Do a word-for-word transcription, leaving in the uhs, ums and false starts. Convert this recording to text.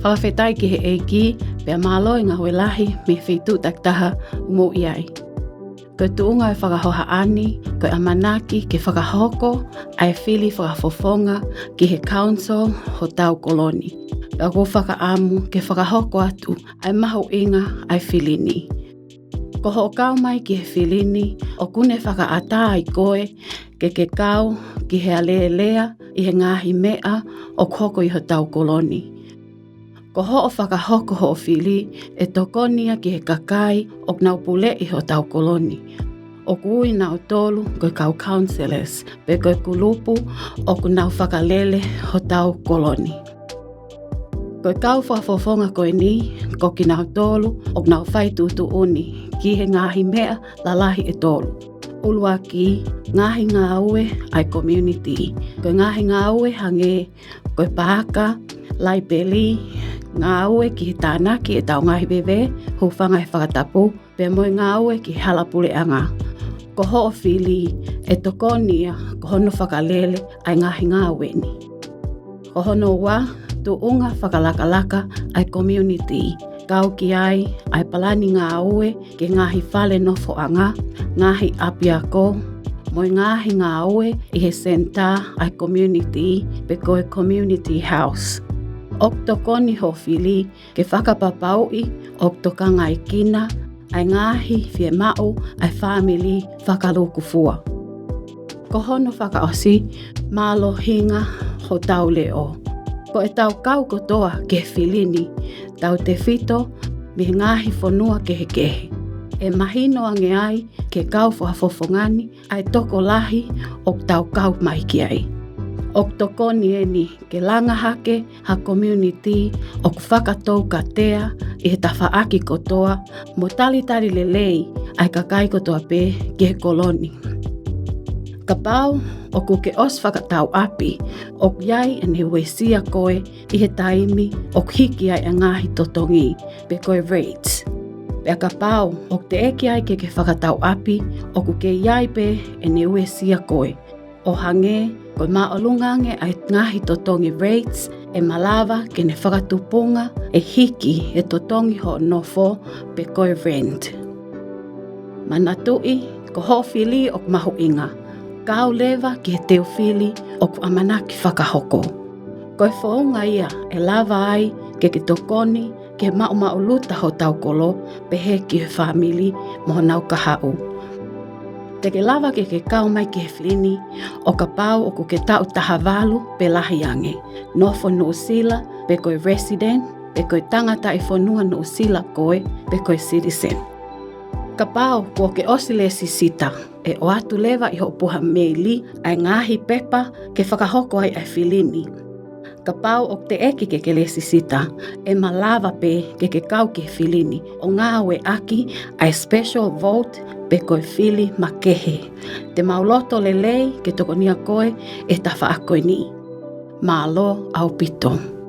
Fakafetaʻi ki he ʻEiki, pea mālō e ngāue lahi mei he feituʻu takitaha ʻoku mou ʻi ai. Ko e tuʻunga e fakahohaʻa ni, ko e ʻamanaki ke fakahoko ʻa e fili fakafofonga ki he council hotau kolo ni. Pea ʻoku ou fakaʻamu ke fakahoko atu ʻa e mahuʻinga ʻa e fili ni. Ko hoʻo kau mai ki he fili ni, ʻoku ne fakaʻatā ai koe ke ke kau ki he alēlea ʻi he ngaahi meʻa ʻoku hoko ʻi hotau kolo ni. Ko hoʻo fakahoko hoʻo fili ʻe tokoni ia ki he kakai ʻoku nau puleʻi hotau kolo ni. ʻOku ui nautolu ko e kau councillors, pe ko e kulupu ʻoku nau fakalele hotau kolo ni. Ko e kau fakafofonga ko eni, ko kinautolu ʻoku nau fai tuʻutuʻuni ki he ngaahi meʻa lalahi ʻe tolu. ʻUluaki, ngaahi ngāue ʻa e community. Ko e ngaahi ngāue hangē ko e paaka, laipeli, ngāue ki he tānaki ʻetau ngaahi veve, hūfanga he fakatapu, pea mo e ngāue ki he hala puleʻanga. Ko hoʻo fili ʻe tokoni ia ko hono fakalele ʻa e ngaahi ngāue ni. Ko hono ua, tuʻunga fakalakalaka ʻa e community. Kau ki ai ʻa e palani ngāue ki he ngaahi fale nofoʻanga, ngaahi ʻapiako, mo e ngaahi ngāue ʻi he senitā ʻa e community, pe ko e community house. ʻOku tokoni hoʻo fili ke fakapapauʻi ʻoku tokangaekina ʻa e ngaahi fiemaʻu ʻa e fāmili fakalūkufua. Ko hono fakaʻosi, mālohinga hotau leʻo. Ko ʻetau kau kotoa ki he fili ni, tautefito mei he ngaahi fonua kehekehe. ʻE mahino ange ai ki he kau fakafofonga ni ʻa e tokolahi ʻoku tau kau mai ki ai. ʻOku tokoni eni ke langa hake ha community ʻoku fakatoukatea ʻi he tafaʻaki kotoa mo talitali lelei ʻa e kakai kotoa pē ki he kolo ni. Kapau ʻoku ke ʻosi fakatau ʻapi, ʻoku ʻi ai ʻene uesia koe ʻi he taimi ʻoku hiki ai ʻa e ngaahi totongi, pe ko e rates. Pea kapau ʻoku teʻeki ai ke ke fakatau ʻapi, ʻoku kei ʻi ai pē ʻene uesia koe. ʻO hangē ko e māʻolunga ange ʻa e ngaahi totongi rates, ʻe malava ke ne fakatupunga ʻe hiki e totongi hoʻo nofo pe ko e rent. Manatuʻi, ko hoʻo fili ʻoku mahuʻinga. Kau leva ki he teu fili ʻoku ʻamanaki fakahoko. Ko e founga ia ʻe lava ai ke ke tokoni ki he maʻumaʻuluta hotau kolo, pehē ki he fāmili mo honau kahaʻu. Te ke lava ke ke kau mai ki he fili ni ʻo kapau ʻoku ke taʻu taha valu pe lahi ange, nofo Nuʻusila pe ko e resident, pe ko e tangataʻi fonua Nuʻusila koe, pe ko e citizen. Kapau kuo ke ʻosi lēsisita, ʻe ʻoatu leva ʻi hoʻo puha meili ʻa e ngaahi pepa ke fakahoko ai ʻa e fili ni. Kapau ʻoku teʻeki ke ke lēsisita, ʻe malava pē ke ke kau ki he fili ni ʻo ngāueʻaki ʻa e special vote pe ko e fili makehe. Te mau loto lelei ke tokonia koe ʻi he tafaʻaki ko eni. Mālō ʻaupito.